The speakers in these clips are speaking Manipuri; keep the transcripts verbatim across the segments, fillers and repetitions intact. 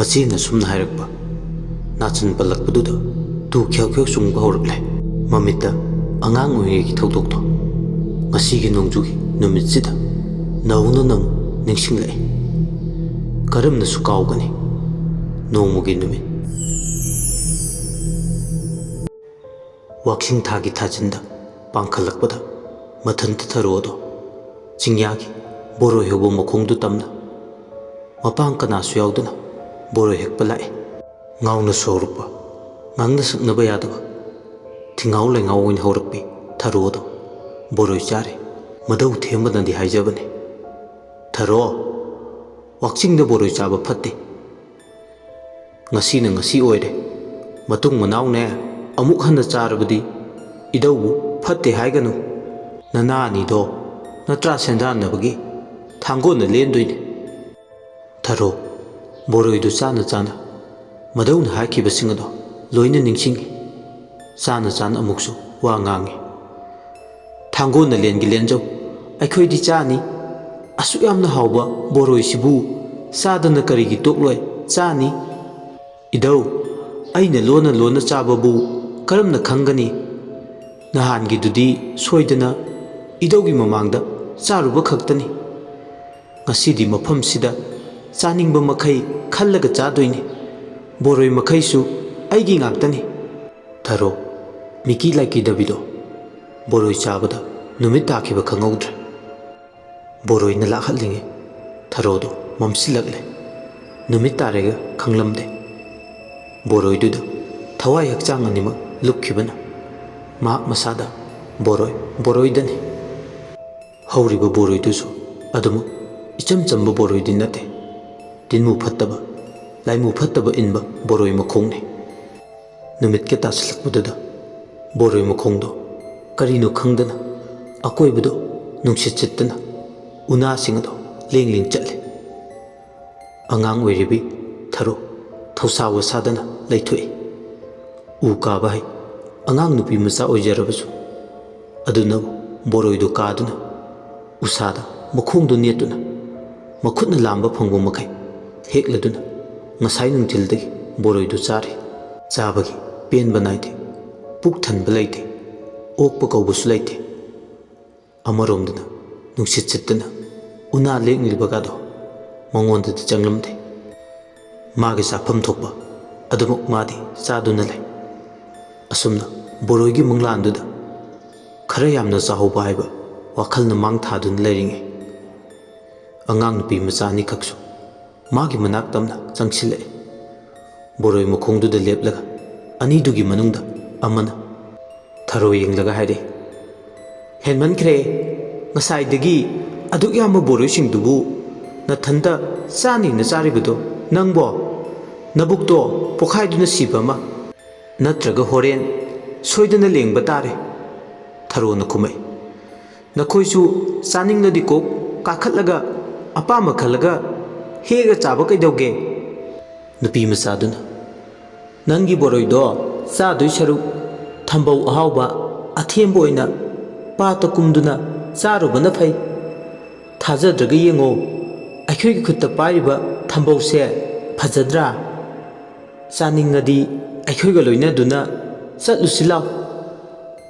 ꯃꯆꯦꯅ ꯁꯨꯝꯅ ꯍꯥꯏꯔꯛꯄ꯫ ꯅꯥꯆꯤꯟ ꯄꯜꯂꯛꯄꯗꯨꯗ ꯇꯨ ꯈ꯭ꯌꯥꯎ ꯈ꯭ꯌꯥꯎ ꯆꯨꯡꯕ ꯍꯧꯔꯛꯂꯦ꯫ ꯃꯃꯤꯠꯇ ꯑꯉꯥꯡ ꯑꯣꯏꯔꯤꯉꯩꯒꯤ ꯊꯧꯗꯣꯛꯇꯣ, ꯉꯁꯤꯒꯤ ꯅꯣꯡꯖꯨꯒꯤ ꯅꯨꯃꯤꯠꯁꯤꯗ ꯅꯧꯅ ꯅꯧꯅ ꯅꯤꯡꯁꯤꯡꯂꯛꯏ꯫ ꯀꯔꯝꯅꯁꯨ ꯀꯥꯎꯒꯅꯤ? ꯅꯣꯡꯃꯒꯤ ꯅꯨꯃꯤꯠ꯫ ꯋꯥꯛꯆꯤꯡ ꯊꯥꯒꯤ ꯊꯥꯖꯤꯟꯗ ꯄꯥꯡꯈꯠꯂꯛꯄꯗ ꯃꯊꯟꯇ ꯊꯔꯣꯗꯣ ꯆꯤꯡꯌꯥꯒꯤ ꯕꯣꯔꯣꯏ ꯍꯧꯕ ꯃꯈꯣꯡꯗꯨ ꯇꯝꯅ ꯃꯄꯥꯡ ꯀꯅꯥꯁꯨ ꯌꯥꯎꯗꯅ ꯕꯣꯔꯣꯏ ꯍꯦꯛꯄ ꯂꯥꯛꯏ꯫ ꯉꯥꯎꯅ ꯁꯣꯔꯛꯄ, ꯉꯥꯡꯅ ꯁꯛꯅꯕ ꯌꯥꯗꯕ, ꯊꯤꯡꯉꯥꯎ ꯂꯩꯉꯥꯎ ꯑꯣꯏꯅ ꯍꯧꯔꯛꯄꯤ ꯊꯔꯣꯗꯣ ꯕꯣꯔꯣꯏ ꯆꯥꯔꯦ꯫ ꯃꯗꯧ ꯊꯦꯝꯕꯅꯗꯤ ꯍꯥꯏꯖꯕꯅꯤ, "ꯊꯔꯣ, ꯋꯥꯛꯆꯤꯡꯗ ꯕꯣꯔꯣꯏ ꯆꯥꯕ ꯐꯠꯇꯦ꯫ ꯉꯁꯤꯅ ꯉꯁꯤ ꯑꯣꯏꯔꯦ꯫ ꯃꯇꯨꯡ ꯃꯅꯥꯎꯅꯦ, ꯑꯃꯨꯛ ꯍꯟꯅ ꯆꯥꯔꯕꯗꯤ ꯏꯙꯧꯕꯨ ꯐꯠꯇꯦ ꯍꯥꯏꯒꯅꯨ꯫ ꯅꯅꯥ ꯑꯅꯤꯗꯣ ꯅꯠꯇ꯭ꯔꯥ ꯁꯦꯟꯗꯥꯟꯅꯕꯒꯤ ꯊꯥꯡꯒꯣꯟꯅ ꯂꯦꯟꯗꯣꯏꯅꯦ꯫" ꯊꯔꯣ ꯕꯣꯔꯣꯏꯗꯨ ꯆꯥꯅ ꯆꯥꯅ ꯃꯗꯧꯅ ꯍꯥꯏꯈꯤꯕꯁꯤꯡ ꯑꯗꯣ ꯂꯣꯏꯅ ꯅꯤꯡꯁꯤꯡꯉꯤ꯫ ꯆꯥꯅ ꯆꯥꯅ ꯑꯃꯨꯛꯁꯨ ꯋꯥ ꯉꯥꯡꯉꯤ꯫ "ꯊꯥꯡꯒꯣꯟꯅ ꯂꯦꯟꯒꯤ ꯂꯦꯟꯖꯧ, ꯑꯩꯈꯣꯏꯗꯤ ꯆꯥꯅꯤ꯫ ꯑꯁꯨꯛ ꯌꯥꯝꯅ ꯍꯥꯎꯕ ꯕꯣꯔꯣꯏꯁꯤꯕꯨ ꯆꯥꯗꯅ ꯀꯔꯤꯒꯤ ꯇꯣꯛꯂꯣꯏ? ꯆꯥꯅꯤ꯫" "ꯏꯙꯧ, ꯑꯩꯅ ꯂꯣꯟꯅ ꯂꯣꯟꯅ ꯆꯥꯕꯕꯨ ꯀꯔꯝꯅ ꯈꯪꯒꯅꯤ? ꯅꯍꯥꯟꯒꯤꯗꯨꯗꯤ ꯁꯣꯏꯗꯅ ꯏꯙꯧꯒꯤ ꯃꯃꯥꯡꯗ ꯆꯥꯔꯨꯕ ꯈꯛꯇꯅꯤ꯫ ꯉꯁꯤꯗꯤ ꯃꯐꯝꯁꯤꯗ ꯆꯥꯅꯤꯡꯕ ꯃꯈꯩ ꯈꯜꯂꯒ ꯆꯥꯗꯣꯏꯅꯤ꯫ ꯕꯣꯔꯣꯏ ꯃꯈꯩꯁꯨ ꯑꯩꯒꯤ ꯉꯥꯛꯇꯅꯤ꯫" ꯊꯔꯣ ꯃꯤꯀꯤ ꯂꯥꯏꯀꯤꯗꯕꯤꯗꯣ ꯕꯣꯔꯣꯏ ꯆꯥꯕꯗ ꯅꯨꯃꯤꯠ ꯇꯥꯈꯤꯕ ꯈꯪꯍꯧꯗ꯭ꯔꯦ꯫ ꯕꯣꯔꯣꯏꯅ ꯂꯥꯛꯍꯠꯂꯤꯉꯩ ꯊꯔꯣꯗꯣ ꯃꯝꯁꯤꯜꯂꯛꯂꯦ꯫ ꯅꯨꯃꯤꯠ ꯇꯥꯔꯦꯒ ꯈꯪꯂꯝꯗꯦ꯫ ꯕꯣꯔꯣꯏꯗꯨꯗ ꯊꯋꯥꯏ ꯍꯛꯆꯥꯡ ꯑꯅꯤꯃꯛ ꯂꯨꯞꯈꯤꯕꯅ ꯃꯍꯥꯛ ꯃꯁꯥꯗ ꯕꯣꯔꯣꯏ ꯕꯣꯔꯣꯏꯗꯅꯤ꯫ ꯍꯧꯔꯤꯕ ꯕꯣꯔꯣꯏꯗꯨꯁꯨ ꯑꯗꯨꯃꯛ ꯏꯆꯝ ꯆꯝꯕ ꯕꯣꯔꯣꯏꯗꯤ ꯅꯠꯇꯦ꯫ ꯇꯤꯟꯃꯨ ꯐꯠꯇꯕ, ꯂꯥꯏꯃꯨ ꯐꯠꯇꯕ ꯏꯟꯕ ꯕꯣꯔꯣꯏ ꯃꯈꯣꯡꯅꯤ꯫ ꯅꯨꯃꯤꯠꯀ ꯇꯥꯁꯤꯜꯂꯛꯄꯗꯨꯗ ꯕꯣꯔꯣꯏ ꯃꯈꯣꯡꯗꯣ ꯀꯔꯤꯅꯣ ꯈꯪꯗꯅ ꯑꯀꯣꯏꯕꯗꯣ ꯅꯨꯡꯁꯤꯠ ꯁꯤꯠꯇꯅ ꯎꯅꯥꯁꯤꯡ ꯑꯗꯣ ꯂꯦꯡ ꯂꯦꯡ ꯆꯠꯂꯤ꯫ ꯑꯉꯥꯡ ꯑꯣꯏꯔꯤꯕꯤ ꯊꯔꯣ ꯊꯧꯁꯥ ꯋꯥꯁꯥꯗꯅ ꯂꯩꯊꯣꯛꯏ꯫ ꯎ ꯀꯥꯕ ꯍꯩ ꯑꯉꯥꯡ ꯅꯨꯄꯤ ꯃꯆꯥ ꯑꯣꯏꯖꯔꯕꯁꯨ, ꯑꯗꯨꯅꯕꯨ ꯕꯣꯔꯣꯏꯗꯨ ꯀꯥꯗꯨꯅ ꯎꯁꯥꯗ ꯃꯈꯣꯡꯗꯨ ꯅꯦꯠꯇꯨꯅ ꯃꯈꯨꯠꯅ ꯂꯥꯝꯕ ꯐꯪꯕ ꯃꯈꯩ ꯍꯦꯛꯂꯗꯨꯅ ꯉꯁꯥꯏ ꯅꯨꯡꯊꯤꯜꯗꯒꯤ ꯕꯣꯔꯣꯏꯗꯨ ꯆꯥꯔꯤ꯫ ꯆꯥꯕꯒꯤ ꯄꯦꯟꯕ ꯅꯥꯏꯗꯦ꯫ ꯄꯨꯛ ꯊꯟꯕ ꯂꯩꯇꯦ꯫ ꯑꯣꯛꯄ ꯀꯧꯕꯁꯨ ꯂꯩꯇꯦ꯫ ꯑꯃꯔꯣꯝꯗꯅ ꯅꯨꯡꯁꯤꯠ ꯁꯤꯠꯇꯅ ꯎꯅꯥ ꯂꯦꯡꯂꯤꯕꯒꯗꯣ ꯃꯉꯣꯟꯗꯗꯤ ꯆꯪꯂꯝꯗꯦ꯫ ꯃꯥꯒꯤ ꯆꯥꯐꯝ ꯊꯣꯛꯄ ꯑꯗꯨꯃꯛ ꯃꯥꯗꯤ ꯆꯥꯗꯨꯅ ꯂꯩ꯫ ꯑꯁꯨꯝꯅ ꯕꯣꯔꯣꯏꯒꯤ ꯃꯪꯂꯥꯟꯗꯨꯗ ꯈꯔ ꯌꯥꯝꯅ ꯆꯥꯍꯧꯕ ꯍꯥꯏꯕ ꯋꯥꯈꯜꯅ ꯃꯥꯡ ꯊꯥꯗꯨꯅ ꯂꯩꯔꯤꯉꯩ, ꯑꯉꯥꯡ ꯅꯨꯄꯤ ꯃꯆꯥ ꯑꯅꯤꯈꯛꯁꯨ ꯃꯥꯒꯤ ꯃꯅꯥꯛ ꯇꯝꯅ ꯆꯪꯁꯤꯜꯂꯛꯏ꯫ ꯕꯣꯔꯣꯏ ꯃꯈꯣꯡꯗꯨꯗ ꯂꯦꯞꯂꯒ ꯑꯅꯤꯗꯨꯒꯤ ꯃꯅꯨꯡꯗ ꯑꯃꯅ ꯊꯔꯣ ꯌꯦꯡꯂꯒ ꯍꯥꯏꯔꯛꯏ, "ꯍꯦꯟꯃꯟꯈ꯭ꯔꯦ꯫ ꯉꯁꯥꯏꯗꯒꯤ ꯑꯗꯨꯛ ꯌꯥꯝꯕ ꯕꯣꯔꯣꯏꯁꯤꯡꯗꯨꯕꯨ ꯅꯊꯟꯇ ꯆꯥꯅꯤꯅ ꯆꯥꯔꯤꯕꯗꯣ ꯅꯪꯕꯣ? ꯅꯕꯨꯛꯇꯣ ꯄꯣꯈꯥꯏꯗꯨꯅ ꯁꯤꯕ ꯑꯃ ꯅꯠꯇ꯭ꯔꯒ ꯍꯣꯔꯦꯟ ꯁꯣꯏꯗꯅ ꯂꯦꯡꯕ ꯇꯥꯔꯦ꯫" ꯊꯔꯣꯅ ꯈꯨꯝꯃꯛꯏ, "ꯅꯈꯣꯏꯁꯨ ꯆꯥꯅꯤꯡꯂꯗꯤ ꯀꯣꯛ ꯀꯥꯈꯠꯂꯒ ꯑꯄꯥꯝꯕ ꯈꯜꯂꯒ ꯍꯦꯛꯑꯒ ꯆꯥꯕ ꯀꯩꯗꯧꯒꯦ?" ꯅꯨꯄꯤ ꯃꯆꯥꯗꯨꯅ, "ꯅꯪꯒꯤ ꯕꯣꯔꯣꯏꯗꯣ ꯆꯥꯗꯣꯏ ꯁꯔꯨꯛ ꯊꯝꯕꯧ ꯑꯍꯥꯎꯕ ꯑꯊꯦꯝꯕ ꯑꯣꯏꯅ ꯄꯥꯠꯇ ꯀꯨꯝꯗꯨꯅ ꯆꯥꯔꯨꯕꯅ ꯐꯩ꯫ ꯊꯥꯖꯗ꯭ꯔꯒ ꯌꯦꯡꯉꯣ, ꯑꯩꯈꯣꯏꯒꯤ ꯈꯨꯠꯇ ꯄꯥꯏꯔꯤꯕ ꯊꯝꯕꯧꯁꯦ ꯐꯖꯗ꯭ꯔꯥ? ꯆꯥꯅꯤꯡꯉꯗꯤ ꯑꯩꯈꯣꯏꯒ ꯂꯣꯏꯅꯗꯨꯅ ꯆꯠꯂꯨꯁꯤ ꯂꯥꯎ꯫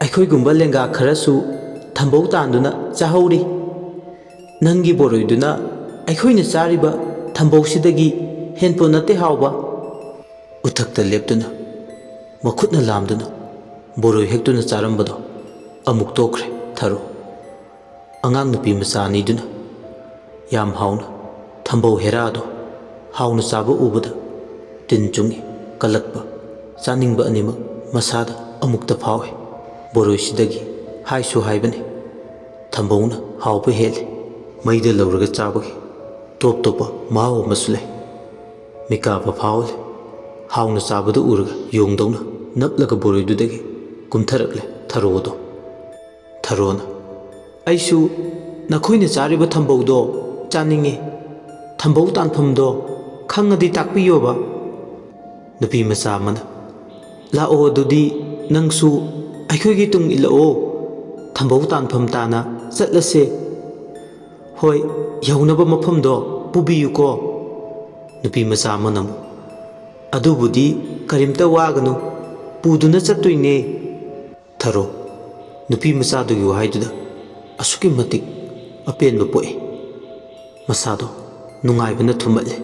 ꯑꯩꯈꯣꯏꯒꯨꯝꯕ ꯂꯦꯡꯒꯥ ꯈꯔꯁꯨ ꯊꯝꯕꯧ ꯇꯥꯟꯗꯨꯅ ꯆꯥꯍꯧꯔꯤ꯫ ꯅꯪꯒꯤ ꯕꯣꯔꯣꯏꯗꯨꯅ ꯑꯩꯈꯣꯏꯅ ꯆꯥꯔꯤꯕ ꯊꯝꯕꯧꯁꯤꯗꯒꯤ ꯍꯦꯟꯄꯣ ꯅꯠꯇꯦ ꯍꯥꯎꯕ꯫" ꯎꯊꯛꯇ ꯂꯦꯞꯇꯨꯅ ꯃꯈꯨꯠꯅ ꯂꯥꯝꯗꯨꯅ ꯕꯣꯔꯣꯏ ꯍꯦꯛꯇꯨꯅ ꯆꯥꯔꯝꯕꯗꯣ ꯑꯃꯨꯛ ꯇꯣꯛꯈ꯭ꯔꯦ ꯊꯔꯣ꯫ ꯑꯉꯥꯡ ꯅꯨꯄꯤ ꯃꯆꯥ ꯑꯅꯤꯗꯨꯅ ꯌꯥꯝ ꯍꯥꯎꯅ ꯊꯝꯕꯧ ꯍꯦꯔꯥꯗꯣ ꯍꯥꯎꯅ ꯆꯥꯕ ꯎꯕꯗ ꯇꯤꯟ ꯆꯨꯡꯏ, ꯀꯜꯂꯛꯄ, ꯆꯥꯅꯤꯡꯕ ꯑꯅꯤꯃꯛ ꯃꯁꯥꯗ ꯑꯃꯨꯛꯇ ꯐꯥꯎꯏ꯫ ꯕꯣꯔꯣꯏꯁꯤꯗꯒꯤ ꯍꯥꯏꯁꯨ ꯍꯥꯏꯕꯅꯤ, ꯊꯝꯕꯧꯅ ꯍꯥꯎꯕ ꯍꯦꯜꯂꯤ꯫ ꯃꯩꯗ ꯂꯧꯔꯒ ꯆꯥꯕꯒꯤ ꯇꯣꯞ ꯇꯣꯞꯄ ꯃꯍꯥꯎ ꯑꯃꯁꯨ ꯂꯩ꯫ ꯃꯤꯀꯥꯞꯄ ꯐꯥꯎꯍꯜꯂꯤ꯫ ꯍꯥꯎꯅ ꯆꯥꯕꯗꯨ ꯎꯔꯒ ꯌꯣꯡꯗꯧꯅ ꯅꯞꯂꯒ ꯕꯣꯔꯣꯏꯗꯨꯗꯒꯤ ꯀꯨꯝꯊꯔꯛꯂꯦ ꯊꯔꯣꯗꯣ꯫ ꯊꯔꯣꯅ, "ꯑꯩꯁꯨ ꯅꯈꯣꯏꯅ ꯆꯥꯔꯤꯕ ꯊꯝꯕꯧꯗꯣ ꯆꯥꯅꯤꯡꯉꯤ꯫ ꯊꯝꯕꯧ ꯇꯥꯟꯐꯝꯗꯣ ꯈꯪꯉꯗꯤ ꯇꯥꯛꯄꯤꯌꯣꯕ꯫" ꯅꯨꯄꯤ ꯃꯆꯥ ꯑꯃꯅ, "ꯂꯥꯛꯑꯣ, ꯑꯗꯨꯗꯤ ꯅꯪꯁꯨ ꯑꯩꯈꯣꯏꯒꯤ ꯇꯨꯡ ꯏꯜꯂꯛꯑꯣ꯫ ꯊꯝꯕꯧ ꯇꯥꯟꯐꯝ ꯇꯥꯅ ꯆꯠꯂꯁꯦ꯫ ꯍꯣꯏ, ꯌꯧꯅꯕ ꯃꯐꯝꯗꯣ ꯄꯨꯕꯤꯌꯨꯀꯣ꯫" ꯅꯨꯄꯤ ꯃꯆꯥ ꯑꯃꯅ ꯑꯃꯨꯛ, "ꯑꯗꯨꯕꯨꯗꯤ ꯀꯔꯤꯝꯇ ꯋꯥꯒꯅꯨ, ꯄꯨꯗꯨꯅ ꯆꯠꯇꯣꯏꯅꯦ꯫" ꯊꯔꯣ ꯅꯨꯄꯤ ꯃꯆꯥꯗꯨꯒꯤ ꯋꯥꯍꯩꯗꯨꯗ ꯑꯁꯨꯛꯀꯤ ꯃꯇꯤꯛ ꯑꯄꯦꯟꯕ ꯄꯣꯛꯏ꯫ ꯃꯁꯥꯗꯣ ꯅꯨꯡꯉꯥꯏꯕꯅ ꯊꯨꯝꯕꯠꯂꯦ꯫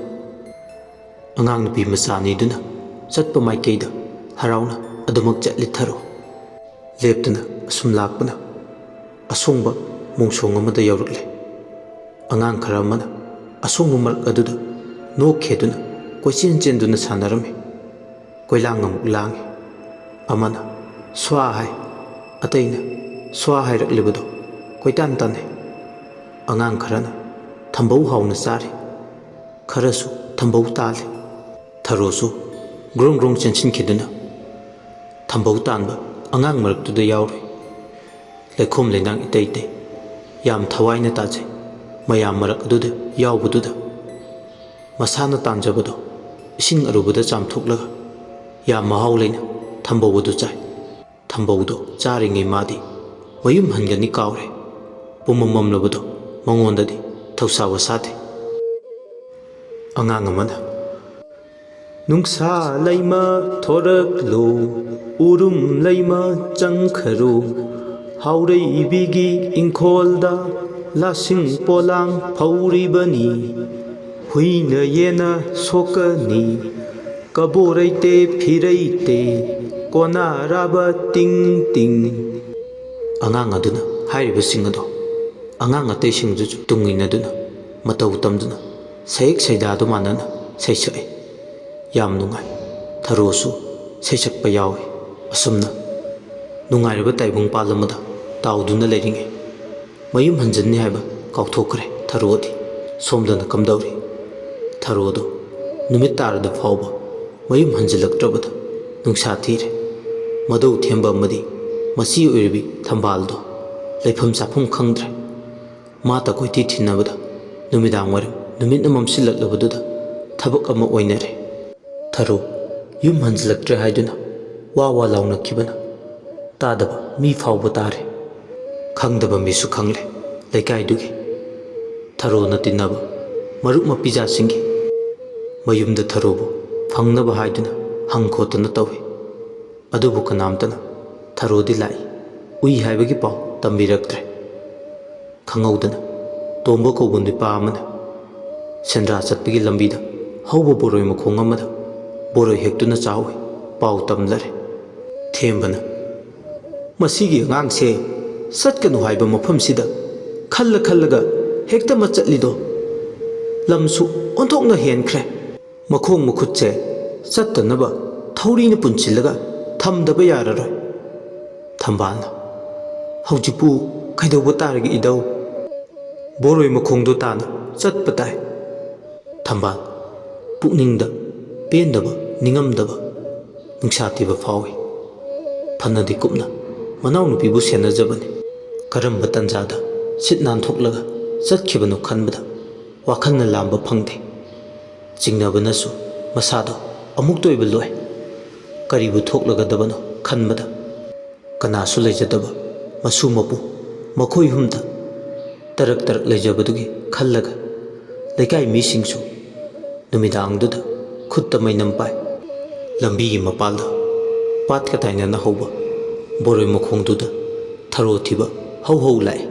ꯑꯉꯥꯡ ꯅꯨꯄꯤ ꯃꯆꯥ ꯑꯅꯤꯗꯨꯅ ꯆꯠꯄ ꯃꯥꯏꯀꯩꯗ ꯍꯔꯥꯎꯅ ꯑꯗꯨꯃꯛ ꯆꯠꯂꯤ꯫ ꯊꯔꯣ ꯂꯦꯞꯇꯅ ꯑꯁꯨꯝ ꯂꯥꯛꯄꯅ ꯑꯁꯣꯡꯕ ꯃꯣꯡꯁꯣꯡ ꯑꯃꯗ ꯌꯧꯔꯛꯂꯦ꯫ ꯑꯉꯥꯡ ꯈꯔ ꯑꯃꯅ ꯑꯁꯣꯡꯕ ꯃꯔꯛ ꯑꯗꯨꯗ ꯅꯣꯛꯈꯦꯗꯨꯅ ꯀꯣꯏꯆꯦꯟ ꯆꯦꯟꯗꯨꯅ ꯁꯥꯟꯅꯔꯝꯃꯤ꯫ ꯀꯣꯏꯂꯥꯡ ꯑꯃꯨꯛ ꯂꯥꯡꯉꯤ꯫ ꯑꯃꯅ "ꯁ꯭ꯋꯥ" ꯍꯥꯏ, ꯑꯇꯩꯅ "ꯁ꯭ꯋꯥ" ꯍꯥꯏꯔꯛꯂꯤꯕꯗꯨ ꯀꯣꯏꯇꯥꯟ ꯇꯥꯟꯅꯩ꯫ ꯑꯉꯥꯡ ꯈꯔꯅ ꯊꯝꯕꯧ ꯍꯥꯎꯅ ꯆꯥꯔꯤ, ꯈꯔꯁꯨ ꯊꯝꯕꯧ ꯇꯥꯜꯂꯤ꯫ ꯊꯔꯣꯁꯨ ꯒ꯭ꯔꯣꯡ ꯒ꯭ꯔꯣꯡ ꯆꯦꯟꯁꯤꯟꯈꯤꯗꯨꯅ ꯊꯝꯕꯧ ꯇꯥꯟꯕ ꯑꯉꯥꯡ ꯃꯔꯛꯇꯨꯗ ꯌꯥꯎꯔꯨꯏ꯫ ꯂꯩꯈꯣꯝ ꯂꯩꯅꯥꯡ ꯏꯇꯩ ꯇꯩ, ꯌꯥꯝ ꯊꯋꯥꯏꯅ ꯇꯥꯖꯩ꯫ ꯃꯌꯥꯝ ꯃꯔꯛ ꯑꯗꯨꯗ ꯌꯥꯎꯕꯗꯨꯗ ꯃꯁꯥꯅ ꯇꯥꯟꯖꯕꯗꯣ ꯏꯁꯤꯡ ꯑꯔꯨꯕꯗ ꯆꯥꯝꯊꯣꯛꯂꯒ ꯌꯥꯝ ꯃꯍꯥꯎ ꯂꯩꯅ ꯊꯝꯕꯧ ꯑꯗꯨ ꯆꯥꯏ꯫ ꯊꯝꯕꯧꯗꯣ ꯆꯥꯔꯤꯉꯩ ꯃꯥꯗꯤ ꯃꯌꯨꯝ ꯍꯟꯒꯅꯤ ꯀꯥꯎꯔꯦ꯫ ꯄꯨꯝꯃꯝ ꯃꯝꯂꯕꯗꯣ ꯃꯉꯣꯟꯗꯗꯤ ꯊꯧꯁꯥ ꯋꯥꯁꯥꯗꯦ꯫ ꯑꯉꯥꯡ ꯑꯃꯅ, "ꯅꯨꯡꯁꯥ ꯂꯩꯃ ꯊꯣꯔꯛꯂꯨ, ꯎꯔꯨꯝ ꯂꯩꯃ ꯆꯪꯈꯔꯨ, ꯍꯥꯎꯔꯩꯕꯤꯒꯤ ꯏꯪꯈꯣꯜꯗ ꯂꯥꯁꯤꯡ ꯄꯣꯂꯥꯡ ꯐꯧꯔꯤꯕꯅꯤ, ꯍꯨꯏꯅ ꯌꯦꯟꯅ ꯁꯣꯛꯀꯅꯤ, ꯀꯕꯣꯔꯩꯇꯦ ꯐꯤꯔꯩꯇꯦ, ꯀꯣꯅꯥꯔꯥꯕ ꯇꯤꯡ ꯇꯤꯡ꯫" ꯑꯉꯥꯡ ꯑꯗꯨꯅ ꯍꯥꯏꯔꯤꯕꯁꯤꯡ ꯑꯗꯣ ꯑꯉꯥꯡ ꯑꯇꯩꯁꯤꯡꯗꯨꯁꯨ ꯇꯨꯡ ꯏꯟꯅꯗꯨꯅ, ꯃꯇꯧ ꯇꯝꯗꯨꯅ, ꯁꯌꯦꯛ ꯁꯩꯗꯥꯗꯨ ꯃꯥꯟꯅꯅ ꯁꯩꯁꯛꯏ꯫ ꯌꯥꯝ ꯅꯨꯡꯉꯥꯏ꯫ ꯊꯔꯣꯁꯨ ꯁꯩꯁꯛꯄ ꯌꯥꯎꯏ꯫ ꯑꯁꯨꯝꯅ ꯅꯨꯡꯉꯥꯏꯔꯕ ꯇꯥꯏꯕꯪꯄꯥꯜ ꯑꯃꯗ ꯇꯥꯎꯗꯨꯅ ꯂꯩꯔꯤꯉꯩ, ꯃꯌꯨꯝ ꯍꯟꯖꯟꯅꯤ ꯍꯥꯏꯕ ꯀꯥꯎꯊꯣꯛꯈ꯭ꯔꯦ ꯊꯔꯣꯗꯤ꯫ ꯁꯣꯝꯗꯅ ꯀꯝꯗꯧꯔꯤ? ꯊꯔꯣꯗꯣ ꯅꯨꯃꯤꯠ ꯇꯥꯔꯗꯨ ꯐꯥꯎꯕ ꯃꯌꯨꯝ ꯍꯟꯖꯤꯜꯂꯛꯇ꯭ꯔꯕꯗ ꯅꯨꯡꯁꯥ ꯊꯤꯔꯦ꯫ ꯃꯗꯧ ꯊꯦꯝꯕ ꯑꯃꯗꯤ ꯃꯆꯤ ꯑꯣꯏꯔꯕꯤ ꯊꯝꯕꯥꯜꯗꯣ ꯂꯩꯐꯝ ꯆꯥꯐꯝ ꯈꯪꯗ꯭ꯔꯦ꯫ ꯃꯥꯇ ꯀꯣꯏꯊꯤ ꯊꯤꯅꯕꯗ ꯅꯨꯃꯤꯗꯥꯡ ꯋꯥꯏꯔꯝ ꯅꯨꯃꯤꯠꯅ ꯃꯝꯁꯤꯜꯂꯛꯂꯕꯗꯨꯗ ꯊꯕꯛ ꯑꯃ ꯑꯣꯏꯅꯔꯦ꯫ ꯊꯔꯣ ꯌꯨꯝ ꯍꯟꯖꯤꯜꯂꯛꯇ꯭ꯔꯦ ꯍꯥꯏꯗꯨꯅ ꯋꯥ ꯋꯥ ꯂꯥꯎꯅꯈꯤꯕꯅ ꯇꯥꯗꯕ ꯃꯤ ꯐꯥꯎꯕ ꯇꯥꯔꯦ꯫ ꯈꯪꯗꯕ ꯃꯤꯁꯨ ꯈꯪꯂꯦ ꯂꯩꯀꯥꯏꯗꯨꯒꯤ꯫ ꯊꯔꯣꯅ ꯇꯤꯟꯅꯕ ꯃꯔꯨꯞ ꯃꯄꯤꯖꯥꯁꯤꯡꯒꯤ ꯃꯌꯨꯝꯗ ꯊꯔꯣꯕꯨ ꯐꯪꯅꯕ ꯍꯥꯏꯗꯨꯅ ꯍꯪ ꯈꯣꯠꯇꯅ ꯇꯧꯏ꯫ ꯑꯗꯨꯕꯨ ꯀꯅꯥꯝꯇꯅ ꯊꯔꯣꯗꯤ ꯂꯥꯛꯏ, ꯎꯏ ꯍꯥꯏꯕꯒꯤ ꯄꯥꯎ ꯇꯝꯕꯤꯔꯛꯇ꯭ꯔꯦ꯫ ꯈꯪꯍꯧꯗꯅ ꯇꯣꯝꯕ ꯀꯧꯕ ꯅꯨꯄꯥ ꯑꯃꯅ ꯁꯦꯟꯗ꯭ꯔꯥ ꯆꯠꯄꯒꯤ ꯂꯝꯕꯤꯗ ꯍꯧꯕ ꯕꯣꯔꯣꯏ ꯃꯈꯣꯡ ꯑꯃꯗ ꯕꯣꯔꯣꯏ ꯍꯦꯛꯇꯨꯅ ꯆꯥꯍꯧꯏ꯫ ꯄꯥꯎ ꯇꯝꯂꯔꯦ꯫ ꯊꯦꯝꯕꯅ, "ꯃꯁꯤꯒꯤ ꯑꯉꯥꯡꯁꯦ ꯆꯠꯀꯅꯨ ꯍꯥꯏꯕ ꯃꯐꯝꯁꯤꯗ ꯈꯜꯂ ꯈꯜꯂꯒ ꯍꯦꯛꯇ ꯃꯆꯠꯂꯤꯗꯣ꯫ ꯂꯝꯁꯨ ꯑꯣꯟꯊꯣꯛꯅ ꯍꯦꯟꯈ꯭ꯔꯦ꯫ ꯃꯈꯣꯡ ꯃꯈꯨꯠꯁꯦ ꯆꯠꯇꯅꯕ ꯊꯧꯔꯤꯅ ꯄꯨꯟꯁꯤꯜꯂꯒ ꯊꯝꯗꯕ ꯌꯥꯔꯔꯣꯏ꯫" ꯊꯝꯕꯥꯜꯅ, "ꯍꯧꯖꯤꯛꯄꯨ ꯀꯩꯗꯧꯕ ꯇꯥꯔꯒꯦ ꯏꯙꯧ?" "ꯕꯣꯔꯣꯏ ꯃꯈꯣꯡꯗꯣ ꯇꯥꯅ ꯆꯠꯄ ꯇꯥꯏ꯫" ꯊꯝꯕꯥꯜ, ꯄꯨꯛꯅꯤꯡꯗ ꯄꯦꯟꯗꯕ, ꯅꯤꯡꯉꯝꯗꯕ, ꯅꯨꯡꯁꯥ ꯊꯤꯕ ꯐꯥꯎꯏ꯫ ꯐꯅꯗꯤ ꯀꯨꯞꯅ ꯃꯅꯥꯎꯅꯨꯄꯤꯕꯨ ꯁꯦꯟꯅꯖꯕꯅꯤ꯫ ꯀꯔꯝꯕ ꯇꯟꯖꯥꯗ ꯁꯤꯠ ꯅꯥꯟꯊꯣꯛꯂꯒ ꯆꯠꯈꯤꯕꯅꯣ ꯈꯟꯕꯗ ꯋꯥꯈꯜꯅ ꯂꯥꯝꯕ ꯐꯪꯗꯦ꯫ ꯆꯤꯡꯅꯕꯅꯁꯨ ꯃꯁꯥꯗꯣ ꯑꯃꯨꯛꯇ ꯑꯣꯏꯕ ꯂꯣꯏ꯫ ꯀꯔꯤꯕꯨ ꯊꯣꯛꯂꯒꯗꯕꯅꯣ ꯈꯟꯕꯗ ꯀꯅꯥꯁꯨ ꯂꯩꯖꯗꯕ ꯃꯁꯨ ꯃꯄꯨ ꯃꯈꯣꯏ ꯑꯍꯨꯝꯗ ꯇꯔꯛ ꯇꯔꯛ ꯂꯩꯖꯕꯗꯨꯒꯤ ꯈꯜꯂꯒ ꯂꯩꯀꯥꯏ ꯃꯤꯁꯤꯡꯁꯨ ꯅꯨꯃꯤꯗꯥꯡꯗꯨꯗ ꯈꯨꯠꯇ ꯃꯩꯅꯝ ꯄꯥꯏ꯫ ꯂꯝꯕꯤꯒꯤ ꯃꯄꯥꯜꯗ ꯄꯥꯠꯀ ꯇꯥꯏꯅꯅ ꯍꯧꯕ ꯕꯣꯔꯣꯏ ꯃꯈꯣꯡꯗꯨꯗ ꯊꯔꯣ ꯊꯤꯕ ꯍꯧ ꯍꯧ ꯂꯥꯛꯏ꯫